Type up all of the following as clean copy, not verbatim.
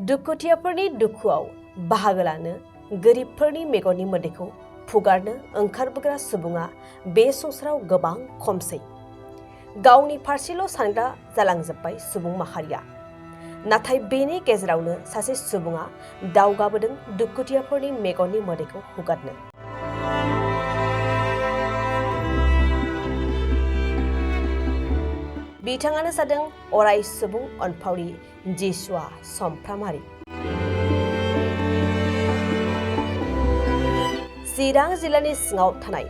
दुखुथियाफोरनि दुखुआव बाहागो लानो गोरिबफोरनि मेगननि मोदैखौ फुगारनो ओंखारबोग्रा सुबुङा बे संसाराव गोबां खमसै। गावनि फारसेल' सानग्रा जालांजोब्बाय सुबुं माहारिया। नाथाय बेनि गेजेरावनो सासे सुबुङा दावगाबोदों दुखुथियाफोरनि मेगननि मोदैखौ हुगारनो। बिथाङानो जादों अराय सुबुं अनफावरि जिसुआ समफ्रामारि। चिरां जिल्लानि सिङाव थानाय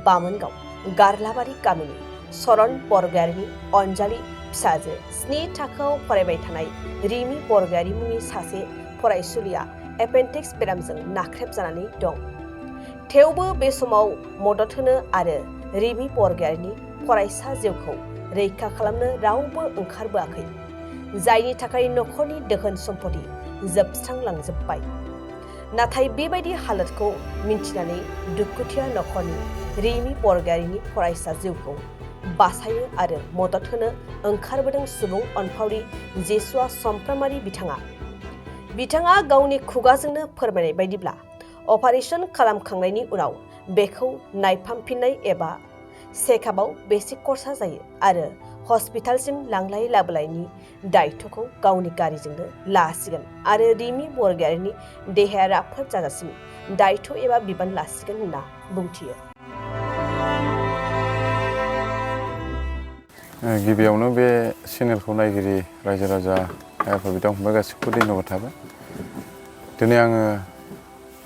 बामोनगाव गारलाबारि गामिनि सरन बरगयारिनि अनजालि फिसाजो 7 थाखोआव फरायबाय थानाय रिमि बरगयारि मुंनि सासे फरायसुलिया एपेन्डिक्स बेरामजों नाख्रेबजानानै दं। थेवबो बे समाव मदद होनो आरो रिमि बरगयारिनि फरायसा जिउखौ रैखा खालामनो रावबो ओंखारबोआखै, जायनि थाखाय नखरनि दोहोन सम्पति जोबस्रांलांजोब्बाय। नाथाय बेबायदि हालोदखौ मिन्थिनानै दुखुथिया नखरनि रिमि बरगयारिनि फरायसा जिउखौ बासायनो आरो मदद होनो ओंखारबोदों सुबुं अनफावरि जिसुआ समफ्रामारि बिथाङा गावनि खुगाजोंनो फोरमायनाय बायदिब्ला अपारेशन खालामखांनायनि उनाव बेखौ नायफामफिननाय एबा चेकआपआव बेसे खरसा जायो आरो हस्पिटालसिम लांलाय लाबोलायनि दायित्वखौ गावनि गारिजोंनो लासिगोन आरो रिमि बरगयारिनि देहाया राफोद जाजासिम दायित्व एबा बिबान लासिगोन होनना बुंथियो। गिबियावनो बे चेनेलखौ नायगिरि रायजो राजा आफा बिदा फंबाय गासिबो धन्यबाद थाबाय। दिनै आङो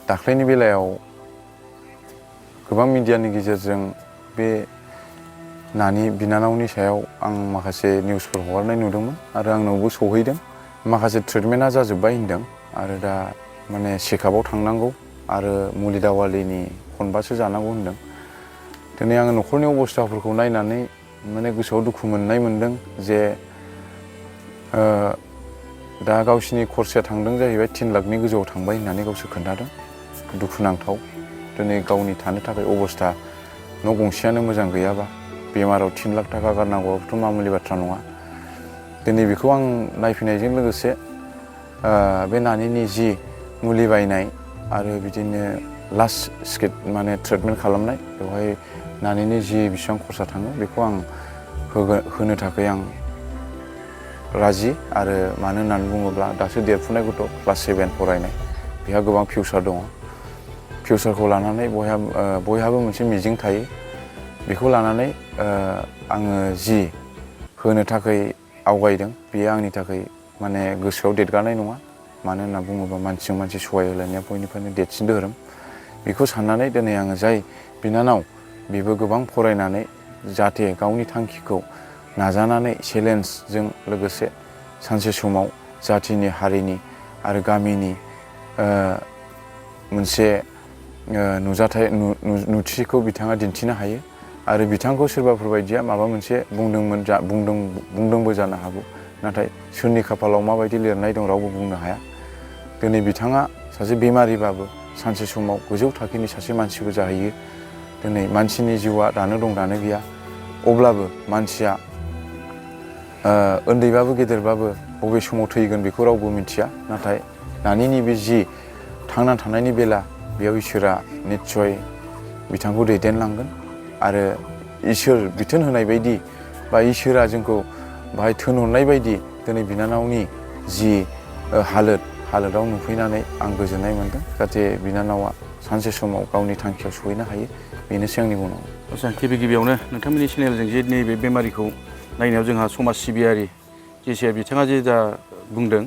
दाख्लैनि बेलायाव गोबां मिडियानि गेजेरजों बे नानि बिनानावनि सायाव आं माखासे निउसफोर हगारनाय नुदोंमोन आरो आंनावबो सहैदों। माखासे ट्रिटमेन्टआ जाजोब्बाय होनदों आरो दा माने चेकआपआव थांनांगौ आरो मुलि दावालिनि खनबासो जानांगौ होनदों। दिनै आङो नखरनि अबस्थाफोरखौ नायनानै माने गोसोआव दुखु मोननाय मोनदों जे दा गावसिनि खरसाया थांदों जाहैबाय 3 लाखनि गोजौआव थांबाय होननानै गावसोर खोन्थादों। दुखुनांथाव। दिनै गावनि थानो थाखाय अबस्था न' गंसेयानो मोजां गैयाबा बेमाराव 3 लाख थाखा गारनांगौआबोथ' मामुलि बाथ्रा नङा। दिनै बेखौ आं नायफैनायजों लोगोसे बे नानिनि जि मुलि बायनाय आरो बिदिनो लास्ट स्टेज माने ट्रिटमेन्ट खालामनाय बेवहाय नानिनि जि बेसेबां खरसा थाङो बेखौ आं होनो थाखाय आं राजि। आरो मानो होननानै बुङोब्ला दासो देरफुनाय गथ' क्लास 7 फरायनाय, बेहा गोबां फिउचार दङ। फिउचारखौ लानानै बयहाबो मोनसे मिजिं थायो। बेखौ लानानै आङो जि होनो थाखाय आवगायदों बेयो आंनि थाखाय माने गोसोआव देरगानाय नङा। मानो होनना बुङोब्ला मानसिजों मानसि सहाय होलायनाया बयनिफ्रायनो देरसिन धोरोम। बेखौ साननानै दिनै आङो जाय बिनानाव बेबो गोबां फरायनानै जाहाथे गावनि थांखिखौ नाजानानै चेलेन्जजों लोगोसे सानसे समाव जाथिनि हारिनि आरो गामिनि मोनसे नुथिखौ बिथाङा दिन्थिनो हायो आरो बिथांखौ सोरबाफोर बायदिया माबा मोनसे बुंदोंबो जानो हागौ। नाथाय सोरनि खाफालाव माबायदि लिरनाय दं रावबो बुंनो हाया। दिनै बिथाङा सासे बेमारिबाबो सानसे समाव गोजौ थाखोनि सासे मानसिबो जाहैयो। दिनै मानसिनि जिउआ दानो दं दानो गैया। अब्लाबो मानसिया उन्दैबाबो गेदेरबाबो बबे समाव थैगोन बेखौ रावबो मिथिया। नाथाय नानिनि बे जि थांना थानायनि बेला बेयाव इसोरा निस्सय बिथांखौ दैदेनलांगोन आरो इसोर बिथोन होनाय बायदि बा इसोरा जोंखौ बाहाय थोनहरनाय बायदि दिनै बिनानावनि जि हालोदाव नुफैनानै आं गोजोननाय मोनदों। जाहाथे बिनानावा सानसे समाव गावनि थांखियाव सहैनो हायो, बेनोसै आंनि बुंनांगौ। आच्चा, गिबियावनो नोंथांमोननि चेनेलजों जे नैबे बेमारिखौ नायनायाव जोंहा समाज सिबियारि जिसे बिथाङा जे दा बुंदों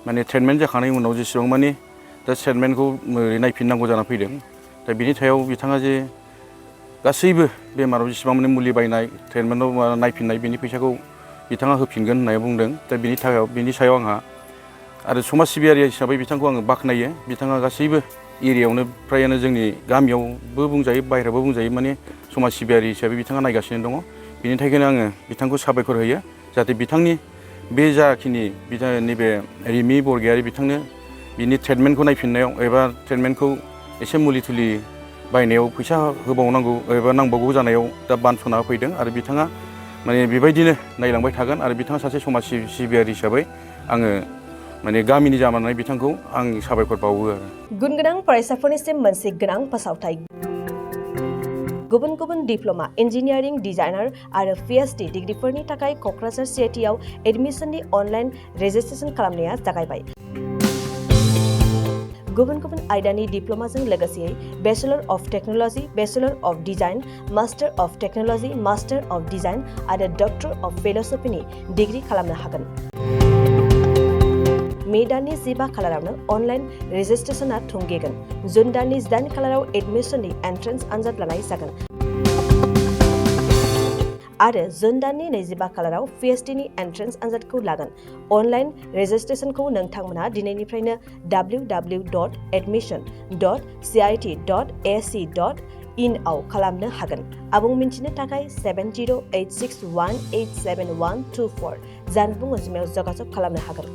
माने ट्रिटमेन्ट जाखांनायनि उनाव जेसेबां माने दा ट्रिटमेन्टखौ नायफिननांगौ जाना फैदों। दा बिनि सायाव बिथाङा जे गासैबो बेमाराव जेसेबां माने मुलि बायनाय ट्रिटमेन्टआव नायफिननाय बेनि फैसाखौ बिथाङा होफिनगोन होननानै बुंदों। दा बिनि सायाव आंहा आरो समाज सिबियारि हिसाबै बिथांखौ आङो बाख्नायो। बिथाङा गासैबो एरियायावनो फ्रायानो जोंनि गामियावबो बुंजायो बाहेरायावबो बुंजायो माने समाज सिबियारि हिसाबै बिथाङा नायगासिनो दङ। बिनि थाखायनो आङो बिथांखौ साबायखर होयो। जाहाथे बिथांनि बे जाखिनि नैबे रिमि बरगयारि बिथांनो बिनि ट्रिटमेन्टखौ नायफिननायाव एबा ट्रिटमेन्टखौ एसे मुलि थुलि बायनायाव फैसा होबावनांगौ एबा नांबावगौ जानायाव दा बानस'ना फैदों आरो बिथाङा माने बेबायदिनो नायलांबाय थागोन आरो बिथाङा सासे समाज सिबियारि हिसाबै आङो माने गामिनि जानानै बिथांखौ आं साबायखर बावो आरो गुन गोनां फरायसाफोरनिसिम मोनसे गोनां फोसावथाय गुबुन गुबुन डिप्ल'मा इन्जिनियारिं डिजाइनार आरो PhD डिग्रीफोरनि थाखाय क'क्राझार CITआव एडमिशननि अनलाइन रेजिस्ट्रेशन खालामनाया जागायबाय गुबुन गुबुन आयदानि डिप्ल'माजों लोगोसे bachelor of technology bachelor of design master of technology master of design आरो डक्टर अफ फिल'सफिनि डिग्री खालामनो हागोन मे दाननि 15 खालारावनो अनलाइन रेजिस्ट्रेशना थुंगेगोन जुन दाननि 8 खालाराव एडमिशननि एन्ट्रेन्स आनजाद लानाय जागोन आरो जुन दाननि 25 खालाराव PhDनि एन्ट्रेन्स आनजादखौ लागोन अनलाइन रेजिस्ट्रेशनखौ नोंथांमोना दिनैनिफ्रायनो www.admission.cit.ac.in आव खालामनो हागोन आबुं मिन्थिनो थाखाय 7086187124 जानबुं अनजिमायाव जगाजग खालामनो हागोन